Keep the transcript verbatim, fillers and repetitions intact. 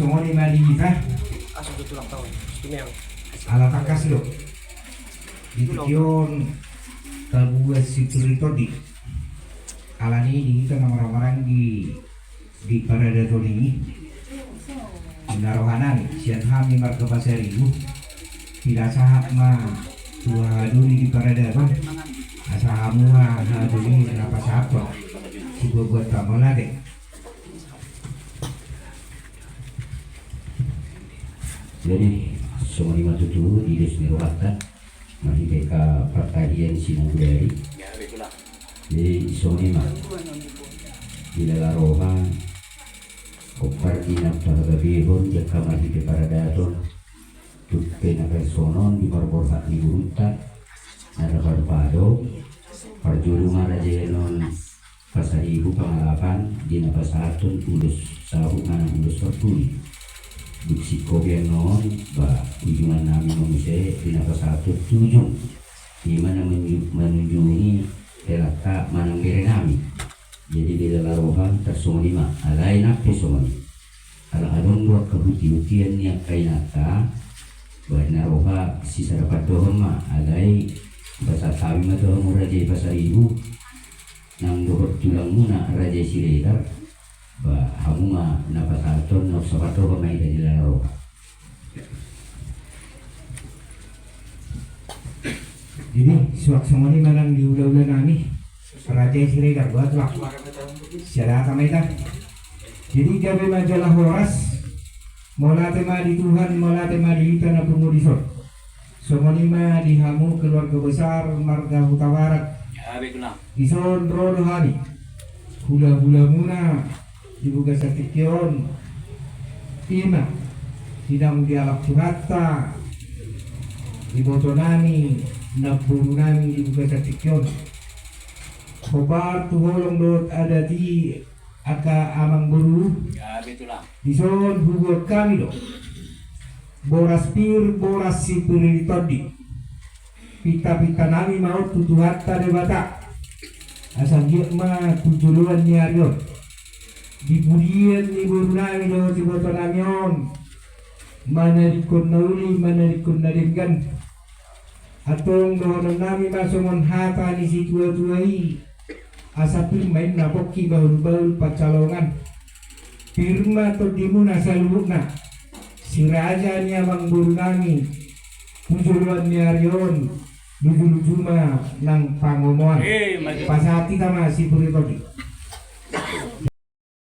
Songon i ma di hita. Ala tangkas do di tingki on tabuat sipir ni tondi. Alani i di hita na marhahamaranggi di paradaton i, na rohanami sian hami marga Pasaribu, pinasahat ma tu hahadoli di paradaton, asa hamu ma hahadoli na pasahathon sibuatbuat. Mauliate. Jadi songon i ma tutu di dos ni rohanta marhite partahian sinagudari. Jadi songon i ma, di lala roha, ompar di na pahagabehon di angka marhite paradaton, tu pe na parsonon di parborhat ni borunta, na rap parpado, parjolo ma raja i annon Pasaribu Pangalapan di na pasahathon ulos saut manang ulos partuli. Dung singkop i annon, ba, ujungannami ma muse di na pasahathon tujung, i ma na manju-, manjunjungi helanta manang berenami. Jadi di lala roha tarsongon i ma, alai nang pe songon i. Ala adong do angka hutihutian ni angka inanta, ba na roha sisada pandohan ma, alai pasahat hami ma tu hamu raja i Pasaribu, nang dohot tulangmuna raja i Siregar, ba hamu ma na pasahathon na sapandohan ma hita di lala roha. Jadi suang songon i ma nang di hulahulanami, raja i Siregar, buatlah. Siadata ma hita. Jadi gabe ma jala horas. Mauliate ma di Tuhan, mauliate ma di hita na pungu dison. Songon i ma di hamu keluarga besar marga Hutabarat. Dison ro do hami, hulahulamuna di bagasan tingki on. I ma di naung dialap Tuhanta ibotonami, namborunami di bagasan tingki on, hombar tu holong dohot adat i, angka amangboru. Dison hubuat hami do boras pir, boras sipir ni tondi. Pintapintanami ma on tu Tuhanta Debata, asa anggiat ma tu joloan ni ari on, di pudian ni borunami dohot ibotonami on, manadingkon na uli, manadingkon na denggan. Antong dohononnami ma songon hata ni situatua i, asa pir ma inna pongki bahulbahul pansalongan. Pir ma tondimuna saluhutna, si raja ni amangborunami, tu joloan ni ari on, lujuluju ma nang pangomoan. Pasahat hita ma sipir ni tondi.